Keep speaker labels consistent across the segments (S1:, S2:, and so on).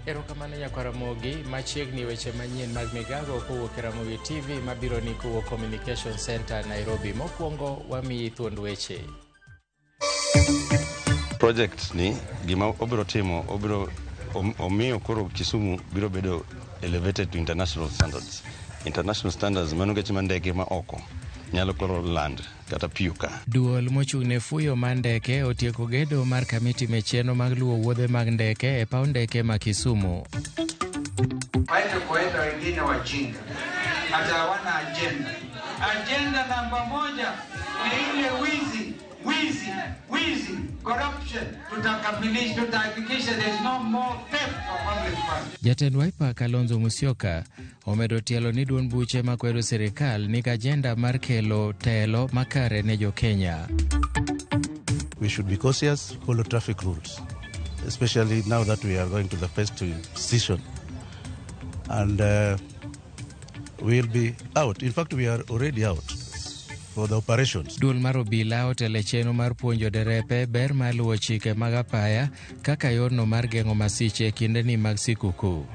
S1: Erokamano nyakwar Ramogi, machiegni weche manyien mag migago kowuok e Ramogi TV mabiro ni kowuok Communication Center Nairobi. Mokwongo wamiyi thuond weche.
S2: Project ni gima obiro timo obiro omiyo koro Kisumu biro bedo elevated to international standards. International standards mano geche ma ndege ma oko nyalo koro land kata piyo ka.
S1: Duol mochung' ne fuyo mar ndeke otieko gedo mar kamiti mecheno mag luwo wuodhe mag ndeke e paw ndeke ma Kisumu.
S3: Waende kuenda wengine wajinga, hata hawana ajenda. Ajenda namba moja ni ile wizi, wizi, wizi, corruption. Tutakamilisha, tutahakikisha there is no more theft of public funds.
S1: Jatend Wiper Kalonzo Musyoka omedo tielo ni duond buche makwedo sirikal nigi ajenda mar kelo telo makare ne jo-Kenya.
S4: We should be cautious, follow traffic rules, especially now that we are going to the festive season. And we'll be out. In fact, we are already out for the operations.
S1: Duol mar obila otelo e chenro mar puonjo derepe ber mar luwo chike mag apaya kaka yorno mar geng'o masiche e kindeni mag sikuku.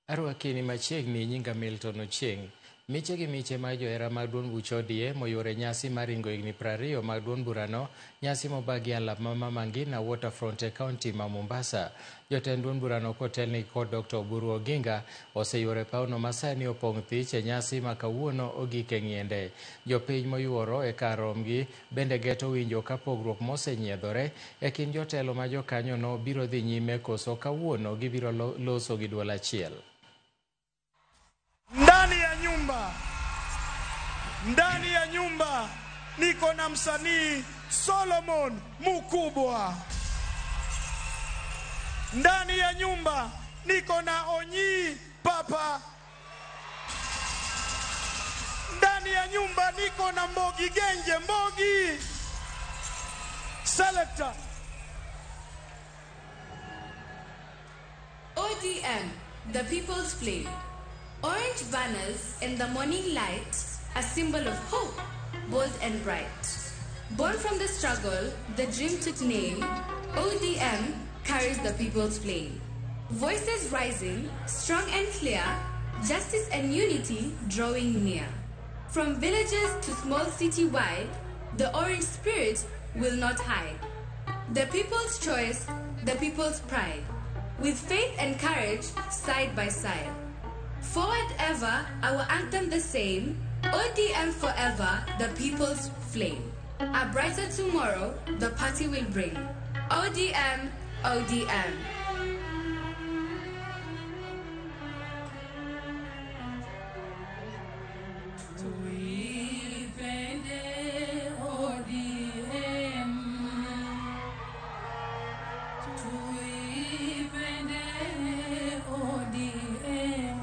S1: Arwakini machiegni nyinga Milton Ochieng'. Miche gi miche mag johera mag duond buch ODM oyuoro e nyasi mar ringo higni 20 mag duond burano, nyasi mobagi alap ma Mama Ngina Waterfront e kaunti ma Mombasa. Jotend duond burano kotelnegi kod Dr. Oburu Oginga oseyuoro e pawno ma sani opong' thich e nyasi ma kawuono ogik e ng'iende. Jopiny moyuoro e kar romgi bende geto winjo ka pogruok mosenyiedhore e kind jotelo ma jokanyono biro dhi nyime koso kawuono gibiro loso gi duol achiel.
S5: Ndani ya nyumba, ndani ya nyumba niko na msanii Solomon Mukubwa. Ndani ya nyumba niko na Onyi Papa. Ndani ya nyumba niko na Mbogi Genje Mbogi Selector.
S6: ODM, the people's flame. Orange banners in the morning light, a symbol of hope, bold and bright. Born from the struggle, the dream took name. ODM carries the people's flame. Voices rising, strong and clear, justice and unity drawing near. From villages to small city wide, the orange spirit will not hide. The people's choice, the people's pride. With faith and courage, side by side. Forward ever, our anthem the same, ODM forever, the people's flame. A brighter tomorrow, the party will bring. ODM, ODM.
S7: Tuipende ODM, tuipende ODM,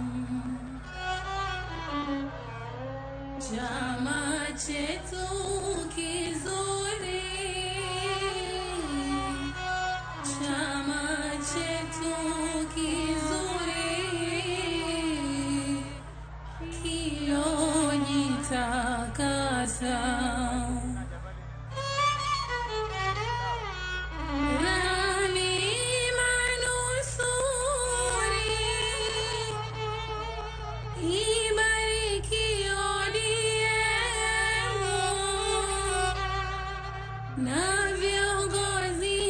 S7: chama chetu kizuri, chama chetu kizuri, kilonitakasa. Rami manusuri, ibariki ODM na viongozi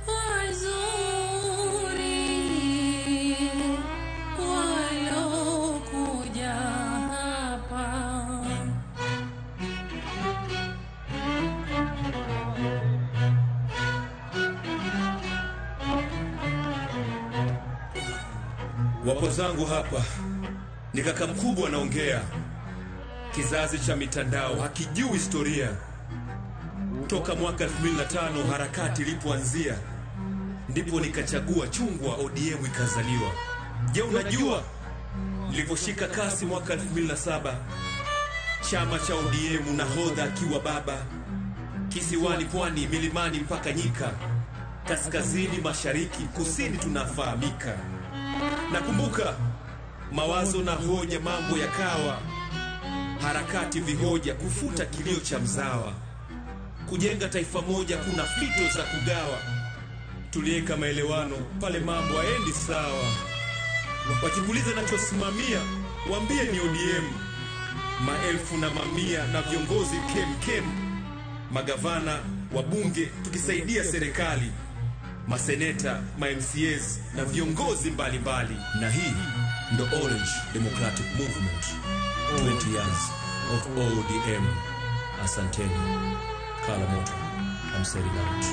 S7: wazuri walokuja hapa.
S8: Wapo zangu hapa ni kaka mkubwa anaongea. Kizazi cha mitandao hakijui historia. Toka mwaka 2005 harakati ilipoanzia, ndipo nikachagua chungwa, ODM ikazaliwa. Je, unajua niliposhika kasi mwaka 2007, chama cha ODM nahodha akiwa baba, kisiwani, pwani, milimani mpaka nyika, kaskazini, mashariki, kusini tunafahamika. Nakumbuka mawazo na hoja, mambo yakawa harakati vihoja, kufuta kilio cha mzawa. Kujenga taifa moja kuna fito za kugawa. Tulieka maelewano pale mambo haendi sawa. Wakikuuliza nachosimamia, waambie ni ODM. Maelfu na mamia na viongozi kem kem, magavana, wabunge, tukisaidia serikali, maseneta, ma MCAs na viongozi mbalimbali. Na hii ndo Orange Democratic Movement, 20 years of ODM. Asanteni. Kala moto. I'm setting out.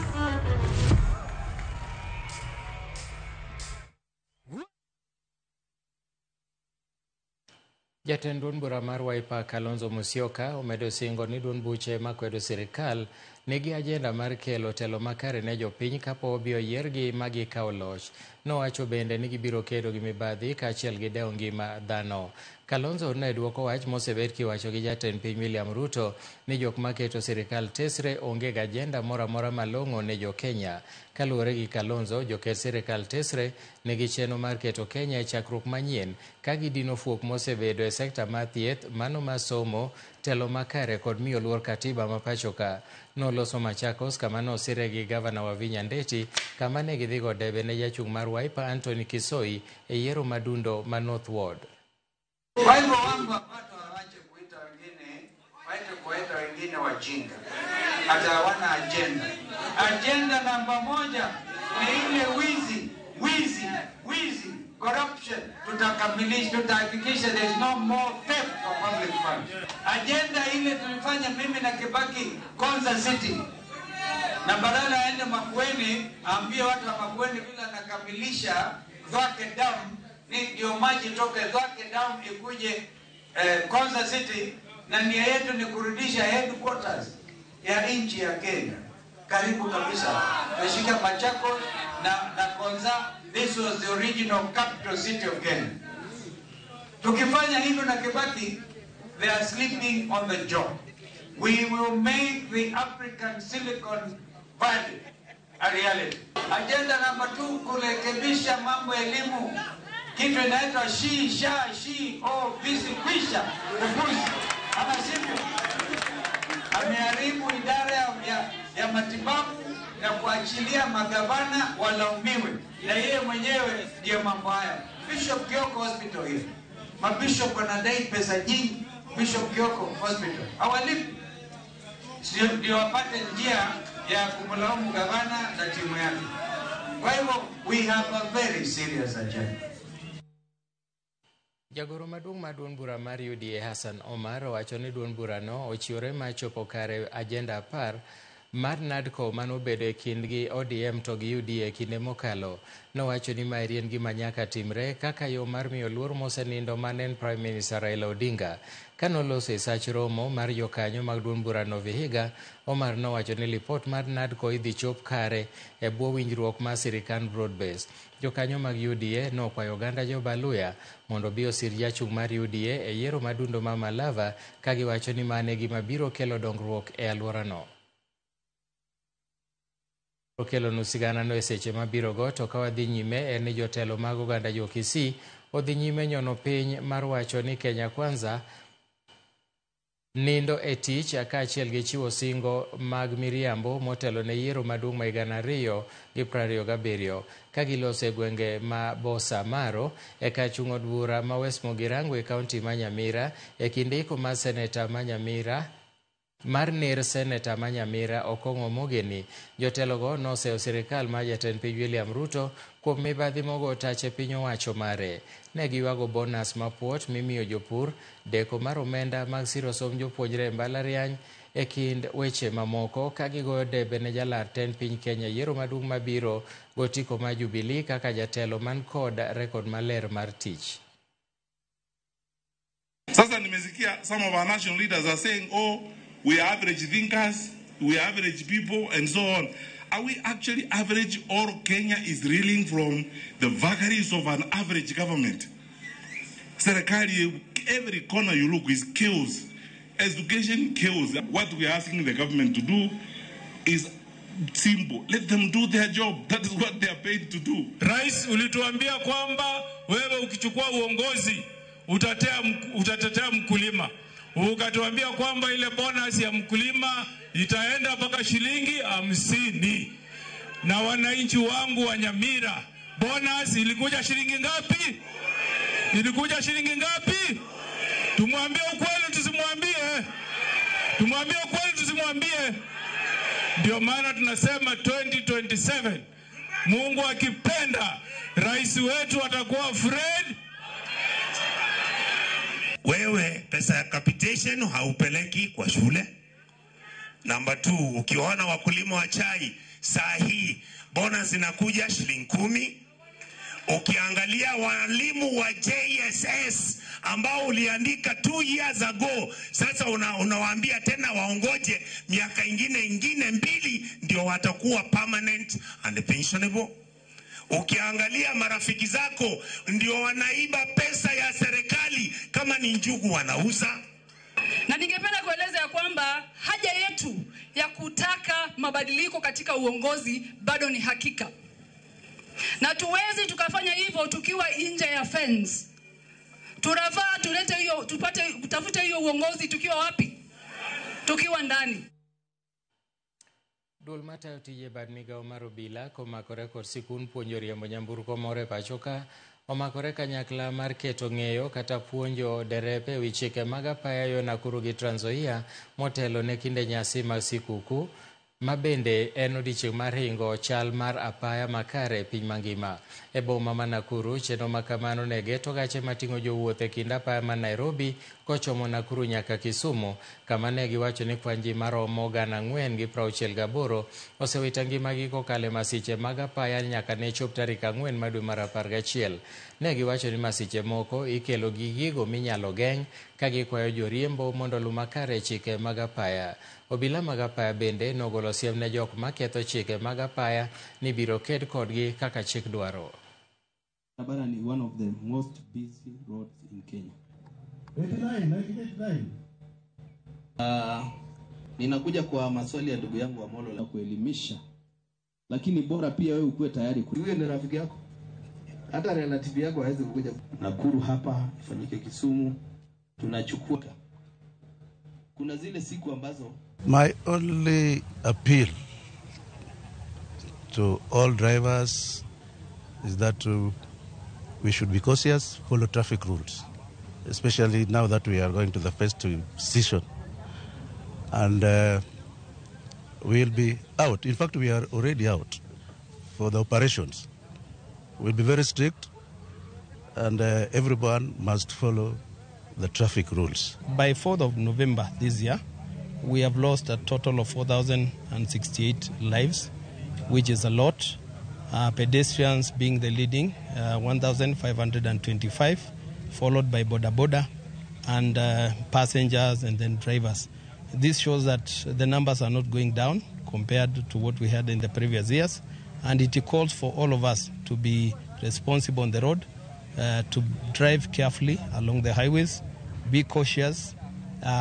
S1: Jatend duond bura mar Wiper Kalonzo Musyoka omedo singo ni duond buche makwedo sirikal nigi ajenda mar kelo telo makare ne jopiny kapo obi oyiergi ma gikawo loch. Nowacho bende ni gibiro kedo gi mibadhi kaachiel gi dewo ngima dhano. Kalonzo ne dwoko wach mosebed kiwacho gi jatend piny William Ruto ni jok maketo sirikal tesre onge gi ajenda moro amora malong'o ne jo-Kenya. Kaluwore gi Kalonzo, joket sirikal tesre nigi chenro mar keto Kenya e chakruok manyien ka gidino fuok mosebedo e sekta mar thieth, mano mar somo, telo makare kod miyo luor katiba ma pacho ka. Noloso Machakos kama nosire gi gavana Wavinya Ndeti kama ne gidhi go debe ne jachung' mar Wiper Anthony Kisoi e yiero madundo ma North Ward.
S3: Kwa hivyo wangu watu waache kuita wengine, waache kuwaita wengine wajinga, hata hawana agenda. Agenda namba moja ni ile wizi, wizi, wizi, corruption. Tutakamilisha, tutahakikisha there is no more theft of public funds. Agenda ile tulifanya mimi na Kibaki Konza City, na badala aende Makueni aambie watu wa Makueni vile anakamilisha Thwake Dam, ni ndio maji toke Thwake Dam ikuje Konza City, na nia yetu ni kurudisha headquarters ya nchi ya Kenya karibu kabisa, nashika Machakos na Konza. This was the original capital city of Kenya. Tukifanya hivyo na Kibaki, they are sleeping on the job. We will make the African Silicon Valley a reality. Agenda number 2, kurekebisha mambo ya elimu. Kitu inaitwa shi, sha, shi, o, visi, kwisha, upuzi. Ama sivyo? Ameharibu idara ya matibabu na kuachilia magavana walaumiwe. Na yeye mwenyewe ndiyo mambo haya. Bishop Kioko Hospital hiyo. Mabishop wanadai pesa nyingi. Bishop Kioko Hospital hawalipi, ndio wapate njia ya kumlaumu gavana na timu yake. Kwa hivyo we have a very serious agenda.
S1: Jagoro maduong' mar duond bura mar UDA Hassan Omar owacho ni duond burano ochiwore mar chopo kare ajenda 10 mar NADCO manobedo e kindgi ODM to gi UDA kinde mokalo. Nowacho ni maeri en gima nyaka timre kaka yo mar miyo luor mosenindo mane en Prime Minister Raila Odinga. Kanoloso e sach romo mar jokanyo mag duond burano Vihiga, Omar nowacho ni lipot mar NADCO idhi chop kare e bwo winjruok mar sirikand broad-based. Jokanyo mag UDA nokwayo oganda jo-Baluya mondo obi osir jachung' mar UDA e yiero madundo ma Malava ka giwacho ni mano e gima biro kelo dongruok e alworano. Okelonu siganano e seche mabirogo, to ka wadhi nyime en ni jotelo mag oganda jo-Kisii odhi nyime nyono piny mar wacho ni Kenya Kwanza nindo e tich kaachiel gi chiwo singo mag miriambo motelo ne yiero maduong' ma 2027 ka giloso e gwenge ma Bosa Maro e kar chung' od bura ma West Mugirango e kaunti ma Nyamira e kind iko mar seneta ma Nyamira mar ner seneta ma Nyamira Okong'o Omogeni. Jotelogo noseyo sirikal mar jatend piny William Ruto kuom mibadhi mogo tach e piny owacho mare. Ne giywago bonas mapuot mimiyo jopur, deko mar omenda mag siro somb jopuonjre e mbalariany e kind weche mamoko ka gigoyo debe ne jalar tend piny Kenya yiero maduong' mabiro gotiko mar Jubilee kaka jatelo man kod rekod maler mar tich.
S9: Sasa nimesikia some of our national leaders are saying, oh, we are average thinkers, we are average people, and so on. Are we actually average, or Kenya is reeling from the vagaries of an average government? Serikali, every corner you look is chaos. Education chaos. What we are asking the government to do is simple. Let them do their job. That is what they are paid to do.
S10: Rais, ulituambia kwamba wewe ukichukua uongozi utatetea mkulima. Ukatuambia kwamba ile bonus ya mkulima itaenda mpaka shilingi 50. Na wananchi wangu wa Nyamira, bonus ilikuja shilingi ngapi? Ilikuja shilingi ngapi? Tumwambie ukweli tusimwambie? Tumwambie ukweli tusimwambie? Ndio maana tunasema 2027 Mungu akipenda rais wetu atakuwa Fred.
S11: Wewe pesa ya capitation haupeleki kwa shule. Namba 2, ukiona wakulima wa chai saa hii bonus inakuja shilingi 10. Ukiangalia walimu wa JSS ambao uliandika 2 years ago, sasa unawaambia tena waongoje miaka ingine 2 ndio watakuwa permanent and pensionable. Ukiangalia marafiki zako ndio wanaiba pesa ya serikali, kama ni njugu wanauza.
S12: Na ningependa kueleza ya kwamba haja yetu ya kutaka mabadiliko katika uongozi bado ni hakika. Na tuwezi tukafanya hivyo tukiwa nje ya fence. Tunafaa tulete hiyo, tupate, tutafute hiyo uongozi tukiwa wapi? Tukiwa ndani.
S1: Duol matayo tije bad migao mar obila komakore kod sikund puonjo riembo nyamburko moro e pacho ka omakore kanyakla mar keto ng'eyo kata puonjo derepe ewi chike mag apaya yo Nakuru gi Trans Nzoia motelo ne kinde nyasi mag sikuku ma bende en odiechieng' mar hingo chal mar apaya makare e piny mangima. E boma ma Nakuru, chenro ma kamano ne geto gache mating'o jowuoth e kind apaya ma Nairobi kochomo Nakuru nyaka Kisumu, kama ne giwacho ni kwan ji maromo 4,068 osewito ngimagi kokalo e masiche mag apaya nyaka ne chop tarik 4 mar dwe mar 11. Ne giwacho ni masiche moko ikelo gi gigo minyalo geng' ka gikwayo joriembo mondo oluw makare chike mag apaya. Obila mag apaya bende nogolo siem ne jok maketho chike mag apaya ni biro ked kodgi kaka chik dwaro.
S13: Barabara ni one of the most busy roads in Kenya.
S4: 89, 1989.
S13: Ninakuja kwa maswali ya ndugu yangu Amolo la kuelimisha, lakini bora pia wewe ukuwe tayari.
S14: Huyo ni rafiki yako, hata relative yako hawezi kukuja
S13: Nakuru hapa ifanyike Kisumu, tunachukua. Kuna zile siku ambazo
S4: My only appeal to all drivers is that we should be cautious, follow traffic rules, especially now that we are going to the festive season. And we'll be out. In fact, we are already out for the operations. We'll be very strict, and everyone must follow the traffic rules.
S15: By 4th of November this year, we have lost a total of 4,068 lives, which is a lot. Pedestrians being the leading, 1,525, followed by boda boda and passengers and then drivers. This shows that the numbers are not going down compared to what we had in the previous years, and it calls for all of us to be responsible on the road, to drive carefully along the highways, be cautious,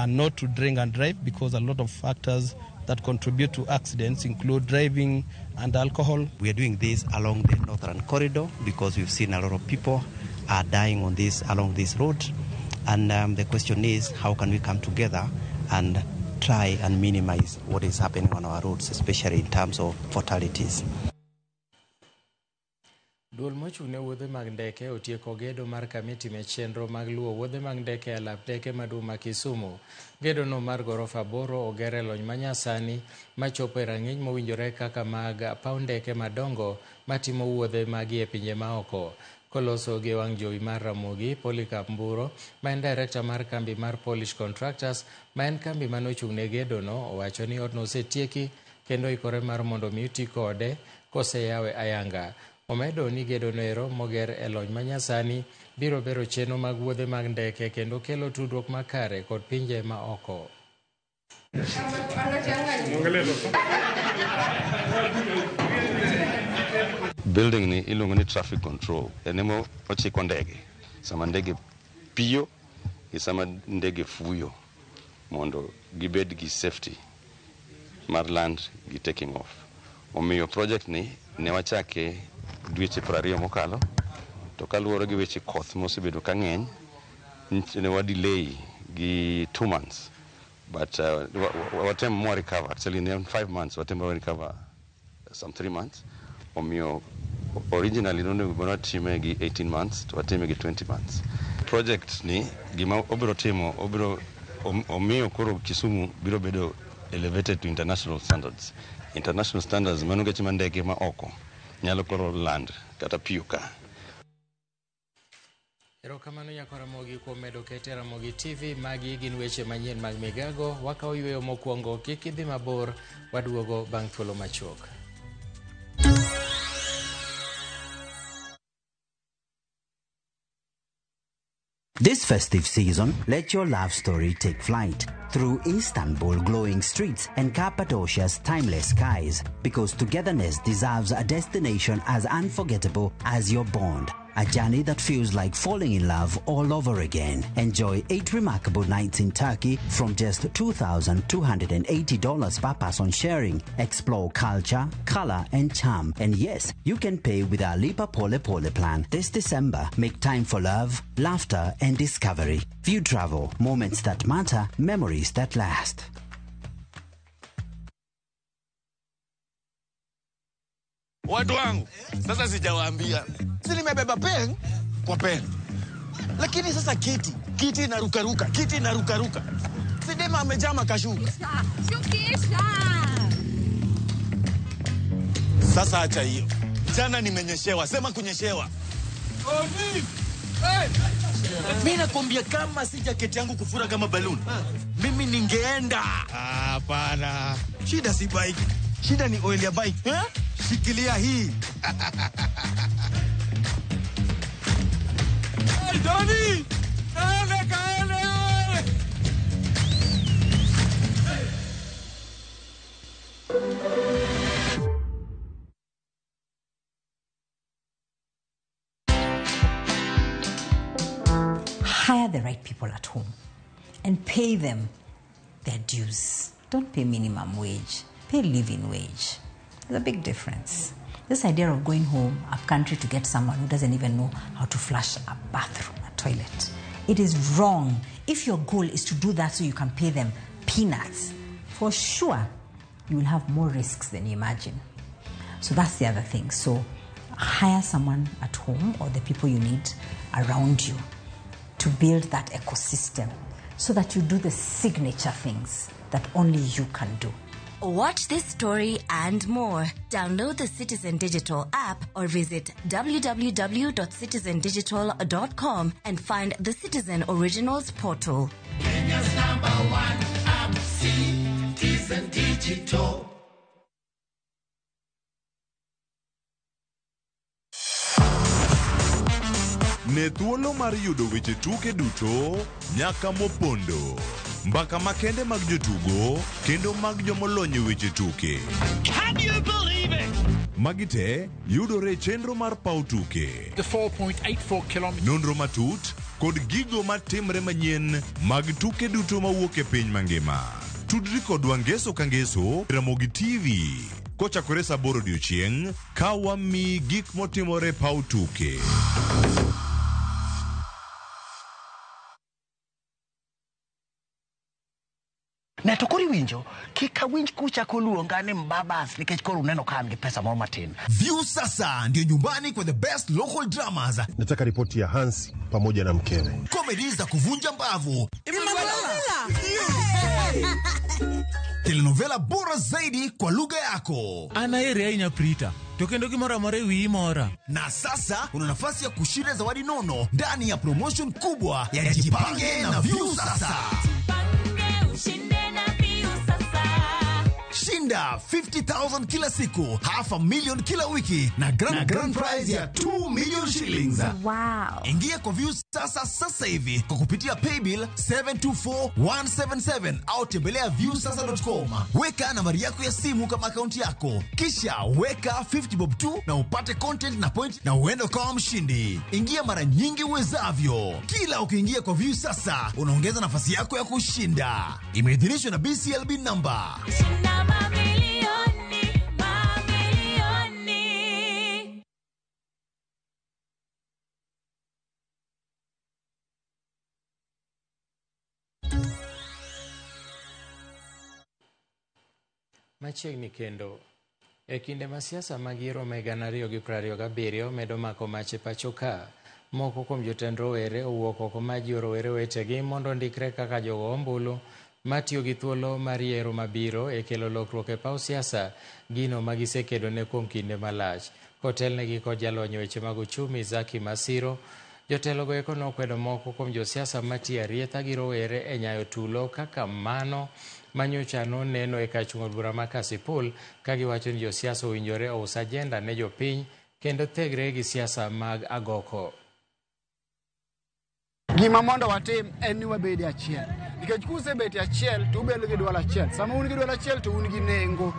S15: not to drink and drive, because a lot of factors that contribute to accidents include driving and alcohol.
S16: We are doing this along the Northern Corridor because we've seen a lot of people are dying on this along this road, and the question is, how can we come together and try and minimize what is happening on our roads, especially in terms of fatalities.
S1: Duol mochung' ne wuodhe mag ndeke otieko gedo mar kamitime chenro mag luwo wuodhe mag ndeke e alap ndeke maduong' ma Kisumu. Gedono mar gorofa 8 oger e lony manyasani machopo e rang'iny mowinjore kaka mag paw ndeke madongo matimo wuodhe magi e pinje maoko. Koloso gi wang' jowi mar Ramogi, Polycarp Mburo, ma en director mar kambi mar Polish Contractors, ma en kambi manochung' ne gedono, owacho ni odno osetieki kendo ikore mar mondo mi oti kode koseyawe ayanga. Omedo ni gedono ero moger e lony manyasani biro bero chenro mag wuodhe mag ndeke kendo kelo tudruok makare kod pinje ma oko.
S2: Building ni iluongo ni traffic control. En ema ochiko ndege. Sama ndege piyo gi sama ndege fuyo mondo gibed gi safety mar land gi taking off. Omiyo project ni ne wachake dweche 20 mokalo, to kaluwore gi weche koth mosebedo ka ng'eny, ne wa delay gi 2 months but watem more recover actually in 5 months watem more recover some 3 months. Omiyo originally nonego bed ni watime gi 18 months to watime gi 20 months. Project ni gima obiro timo obiro omiyo koro Kisumu biro bedo elevated to international standards. International standards mano geche ma ndege ma oko nyalo koro land kata piyo ka.
S1: Erokamano nyako Ramogi kuom medo kete Ramogi TV. Magi gin weche manyien mag migago. Wakawo yweyo mokwongo, kik idhi mabor, waduogo bang' thuolo machuok.
S17: This festive season, let your love story take flight through Istanbul glowing streets and Cappadocia's timeless skies, because togetherness deserves a destination as unforgettable as your bond. A journey that feels like falling in love all over again. Enjoy 8 remarkable nights in Turkey from just $2,280 per person sharing. Explore culture, color, and charm. And yes, you can pay with our Lipa Pole Pole plan. This December, make time for love, laughter, and discovery. View Travel, moments that matter, memories that last.
S18: Watu wangu, sasa sijawaambia. Si nimebeba pen kwa pen. Lakini sasa kiti inarukaruka, kiti inarukaruka. Sidema amejama kashuka.
S7: Shukisha.
S18: Sasa acha hiyo. Jana nimenyeshewa, sema kunyeshewa. Oni. Hey. Mimi nakwambia kama si jaketi yangu kufura kama balloon, mimi ningeenda. Hapana. Shida si bike. Shida ni oil ya bike. Eh? Shikilia hii. Hey, Johnny! Kaele, kaele!
S19: Hire the right people at home and pay them their dues. Don't pay minimum wage. Pay living wage. There's a big difference. This idea of going home up country to get someone who doesn't even know how to flush a bathroom, a toilet, it is wrong. If your goal is to do that so you can pay them peanuts, for sure you will have more risks than you imagine. So that's the other thing. So hire someone at home or the people you need around you to build that ecosystem so that you do the signature things that only you can do.
S20: Watch this story and more. Download the Citizen Digital app or visit www.citizendigital.com and find the Citizen Originals portal.
S21: Kenya's number one app, Citizen Digital.
S22: Ne thuolo mar yudo weche tuke duto nyaka mopondo, mbaka makende mag jotugo kendo mag jomolony e weche tuke.
S21: Can you believe it?
S22: Magi te yudore e chenro mar paw tuke.
S23: The 4.84 kilometers.
S22: Nonro matut kod gigo matimre manyien mag tuke duto mawuok e piny mangima. Tudri kodwa ngeso ka ngeso Ramogi TV kochakore saa 8 odiochieng' ka wamiyi gik motimore paw tuke.
S24: Ne to koro iwinjo kik awinj kuchako luonga ni mbabas nikech koro uneno ka an gi pesa moro matin.
S25: View sasa ndio nyumbani kwa the best local dramas.
S26: Nataka ripoti ya Hans pamoja na mkewe.
S25: Comedy za kuvunja mbavu. Telenovela bora zaidi kwa lugha yako.
S27: Anaere ahinya Prita. To kendo gimoro amora e wiyi mora.
S25: Na sasa una nafasi ya kushinda zawadi nono ndani ya promotion kubwa ya Jipange na View Sasa. Shinda 50,000 kila siku, 500,000 kila wiki na grand prize ya 2 million shillings.
S20: Wow.
S25: Ingia kwa View Sasa sasa hivi kwa kupitia paybill 724177 au tembelea viewsasa.com. Weka nambari yako ya simu kama akaunti yako, kisha weka 50 bob tu na upate content na point na uende ukawa mshindi. Ingia mara nyingi uwezavyo. Kila ukiingia kwa View Sasa unaongeza nafasi yako ya kushinda. Imeidhinishwa na BCLB number.
S7: Shinda mamilioni, mamilioni.
S1: Machiegni kendo. E kinde ma siasa mag yiero ma 2027 medo mako mach e pacho ka, moko kuom jotend rowere owuok oko ma jiwo rowere wetegi mondo ondikre kaka jogo ombulu matiyo gi thuolo mar yiero mabiro e kelo lokruok e paw siasa, gino ma gisekedone kuom kinde malach. Kotelnegi kod jalony e weche mag uchumi Zaki Masiro, jotelogo eko nokwedo moko kuom josiasa matiyo arietha gi rowere e nyayo tulo kaka mano manyocha noneno e kar chung' od bura ma Kasipul, ka giwacho ni josiasa owinjore ous ajenda ne jopiny kendo thegre gi siasa mag agoko.
S3: Gima mondo watim en ni wabed e achiel. Nikech kusebet e achiel to ubedo gi dwol achiel. Sama un gi dwol achiel to un gi nengo.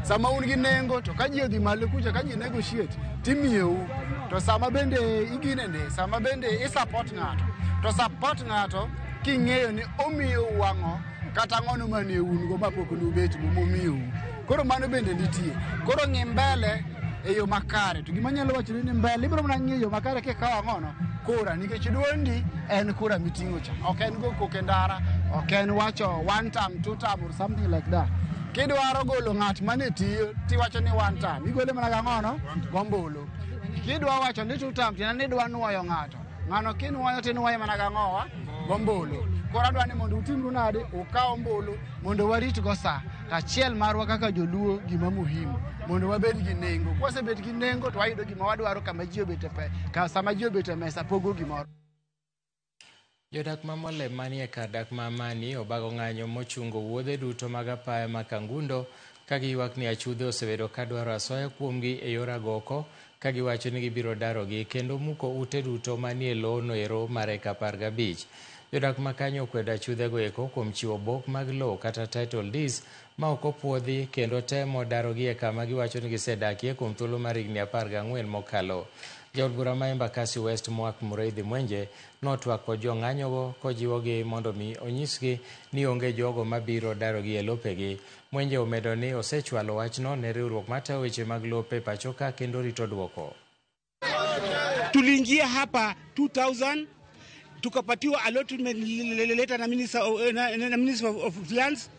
S3: Sama un gi nengo to ka ji odhi malo kucha ka ji negotiate timiyou. To sama bende iginene, sama bende i support ng'ato, to support ng'ato king'eyo ni omiyou ang'o kata ang'ono mane un go mapok nubet go momiyou. Koro mano bende nitie. Koro ng'i mbele e yo makare. To gima anyalo wacho ni mbele ibiro mana ng'iyo yo makare kikawo ang'ono kura, nikech duondi en kura miting'o cha. Ok en go koko e ndara, ok en wacho one term, two term or something like that. Kidwaro golo ng'at mane tiyo tiwacho ni one term, igole mana gang'ono gombulu. Kidwa wacho ni two term, tiende ni idwa nuoyo ng'ato. Ng'ano kinuoyo tinuoye mana gang'owa gombulu. Koro adwa ni mondo utimru nade, ukaw ombulu mondo warit go sa. To achiel marwa kaka joluo gima muhimu mondo wabed gi nengo. Kwasebet gi nengo to wayudo gima wadwaro kama ji obet e pe, ka sama ji obet e mesa pogo gimoro.
S1: Jodak ma Mole manie kar dak ma Amani obago ng'anyo mochungo wuodhe duto mag apaya ma Kangundo ka giywak ni achudhe osebedo ka dwaro asoya kuomgi e yor agoko ka giwacho ni gibiro darogi kendo muko ute duto manie lowo ero mar eka 15. Jodak ma kanyo okwedo achudhego eko kuom chiwo bok mag lowo kata title deeds ma ok opuodhi kendo temo darogi e kama giwacho ni gisedakie kuom thuolo mar higni 14 mokalo. Jaod bura ma Embakasi West Mwak Mureithi Mwenje notwak kod jong'anyogo kojiwogi mondo mi onyisgi ni onge jogo mabiro darogi e lopegi. Mwenje omedo ni osechwalo wachno ne riwruok matayo weche mag lope pacho ka kendo rito dwoko.
S5: Tuliingia hapa 2000 tukapatiwa allotment letter na Minister of Lands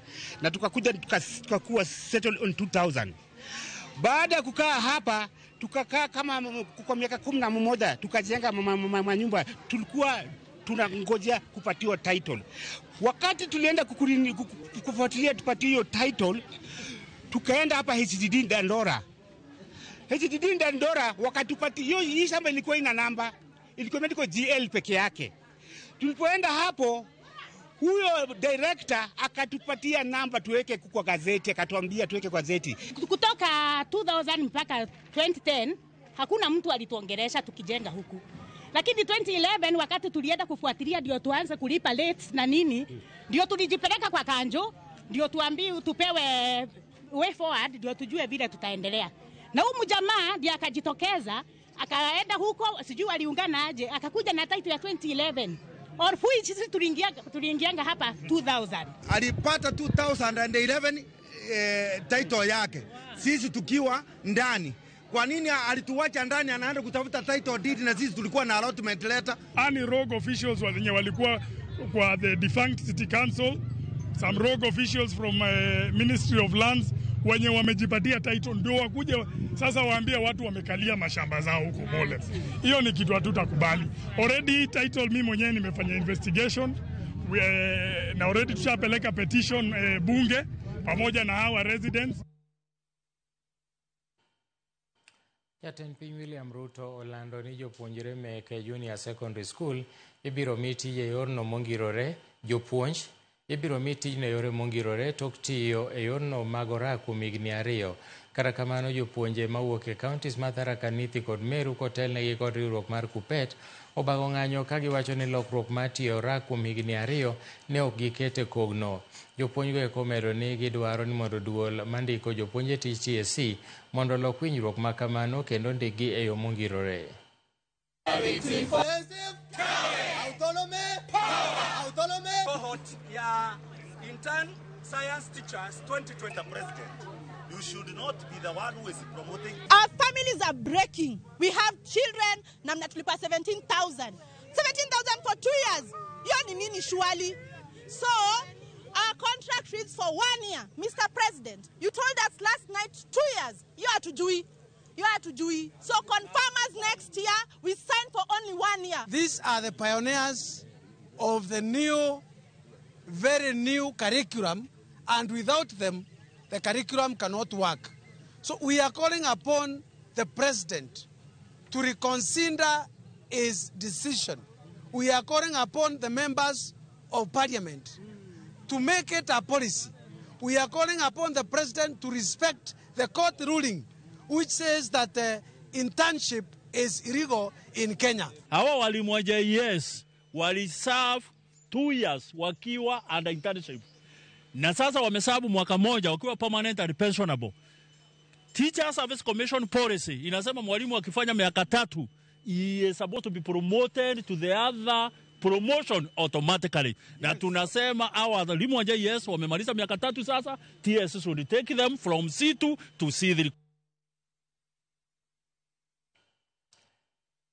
S5: na tukakuja tukakuwa settled on 2000. Baada ya kukaa hapa tukakaa kama kwa miaka 11 tukajenga manyumba, tulikuwa tunangojea kupatiwa title. Wakati tulienda kufuatilia tupatiwe hiyo title, tukaenda hapa HDD Dandora. HDD Dandora wakatupatia hiyo, hii shamba ilikuwa ina namba, ilikuwa imeandikwa GL peke yake. Tulipoenda hapo huyo director akatupatia namba tuweke kwa gazeti, akatuambia tuweke kwa gazeti.
S6: Kutoka 2000 mpaka 2010 hakuna mtu alituongelesha tukijenga huku. Lakini 2011 wakati tulienda kufuatilia ndio tuanze kulipa rates na nini, ndio tulijipeleka kwa kanjo, ndio tuambiwe tupewe way forward, ndio tujue vile tutaendelea. Na huyu mjamaa ndiye akajitokeza, akaenda huko, sijui aliungana aje, akakuja na title ya 2011. Or which sisi tuliingianga hapa 2000.
S8: Alipata 2011 title yake. Sisi tukiwa ndani. Kwa nini alituacha ndani anaenda kutafuta title deed na sisi tulikuwa na allotment letter?
S9: Ani rogue officials wenye walikuwa kwa the defunct city council, some rogue officials from Ministry of Lands wenye wamejipatia title ndio wakuja sasa waambie watu wamekalia mashamba zao huko Mole. Hiyo ni kitu hatutakubali. Already title mimi mwenyewe nimefanya investigation na already tushapeleka petition bunge pamoja na hawa residents.
S1: Jatend piny William Ruto olando ni jopuonjre meke Junior Secondary School ibiro mi tij e yorno mongirore jopuonj ibiro mi tijno e yore mongirore tok tiyo e yorno mag orak kuom higni 2. Kata kamano jopuonje mawuok e counties ma Tharaka Nithi kod Meru kotelnegi kod riwruok mar Kupet obago ng'anyo ka giwacho ni lokruok mar tiyo e orak kuom higni 2 ne ok gikete kogno. Jopuonjgo eko omedo ni gidwaro ni mondo duol mandiko jopuonj e tich TSC mondo olok winjruok ma kamano kendo ndikgi e yo mongirore.
S10: Cohort ya intern science teachers 2020 president.
S18: You should not be the one who is promoting.
S11: Our families are breaking. We have children na mnatulipa 17,000. 17,000 for 2 years. Hiyo ni nini surely? So our contract reads for 1 year. Mr. President, you told us last night 2 years. You are to do. You are to do. So confirm us next year. We sign for only 1 year.
S2: These are the pioneers of the new, very new curriculum, and without them, the curriculum cannot work. So we are calling upon the president to reconsider his decision. We are calling upon the members of parliament to make it a policy. We are calling upon the president to respect the court ruling, which says that internship is illegal in Kenya.
S4: Hawa walimu wa JS waliserve 2 years wakiwa under internship, na sasa wameserve mwaka moja wakiwa permanent and pensionable. Teacher Service Commission policy inasema mwalimu akifanya miaka 3, he is supposed to be promoted to the other promotion automatically. Na tunasema hawa walimu wa JS wamemaliza miaka 3 sasa, TSC should take them from C2 to C3.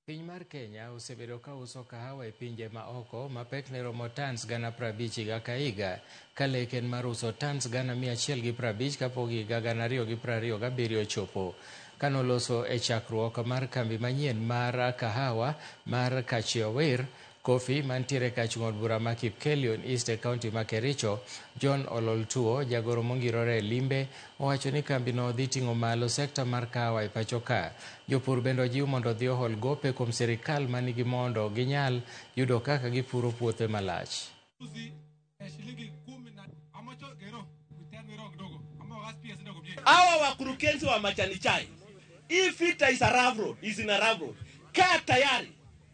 S1: Piny mar Kenya osebedo ka uso kahawa e pinje ma oko ma pekne romo tons 50,000 higa ka higa, ka lek en mar uso tons 150,000 kapok higa 2027 ochopo. Kanoloso e chakruok mar kambi manyien mar kahawa mar Kachiowir Coffee mantiere kachung' od bura ma Kipkelion East e kaunti ma Kericho, John Ololtuo, jagoro mongirore e limbe, owacho ni kambino dhi ting'o malo sekta mar kahawa e pacho ka. Jopur bende ojiw mondo odhi ohol gope kuom sirikal manigi mondo ginyal yudo kaka gipuro puothe malach.
S12: Hawa wakurugenzi wa majani chai, hii vita is a rough road, is in a rough road. Kaa tayari,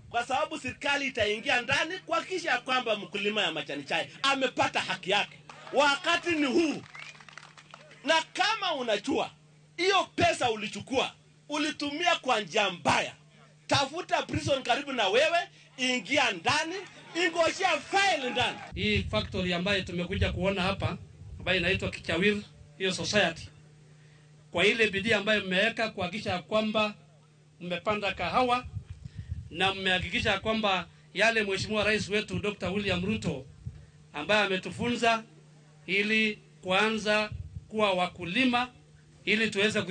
S12: kwa sababu serikali itaingia ndani kuhakikisha kwamba mkulima ya majani chai amepata haki yake. Wakati ni huu. Na kama unajua hiyo pesa ulichukua ulitumia kwa njia mbaya, tafuta prison karibu na wewe, ingia ndani, ingojea file ndani.
S13: Hii factory ambayo tumekuja kuona hapa ambayo inaitwa Kichawir, hiyo society, kwa ile bidii ambayo mmeweka kuhakikisha kwamba mmepanda kahawa na mmehakikisha kwamba yale Mheshimiwa Rais wetu Dr. William Ruto ambaye ametufunza ili kuanza kuwa wakulima ili tuweze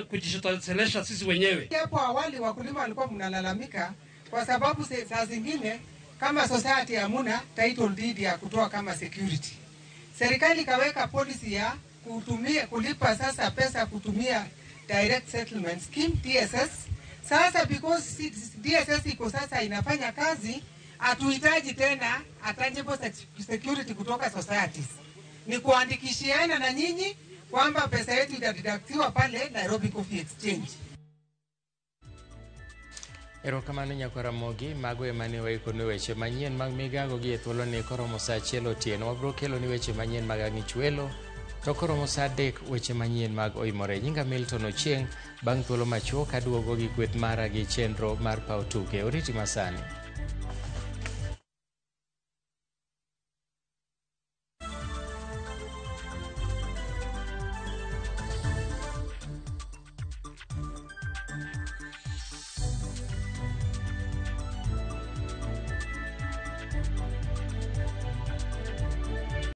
S13: kujitoshelesha sisi wenyewe.
S14: Hapo awali wakulima walikuwa mnalalamika kwa sababu saa zingine kama society hamuna title deed ya kutoa kama security. Serikali ikaweka policy ya kutumia kulipa sasa pesa kutumia Direct Settlement Scheme DSS. Sasa because DSS iko sasa inafanya kazi, hatuhitaji tena tangible security kutoka societies. Ni kuandikishiana na nyinyi kwamba pesa yetu itadeductiwa pale Nairobi Coffee Exchange.
S1: Erokamano nyakwara Mogi, mago ema ne waikoni weche manyien mag migago gi e thuoloni koromo saa 1 otieno. Wabiro keloni weche manyien mag ang'ich welo, to koromo saa 3 weche manyien mag oimore. Nyinga Milton Ochieng', bang' thuolo machuok aduogo gi kweth mara gi chenro mar paw tuke. Oriti masani.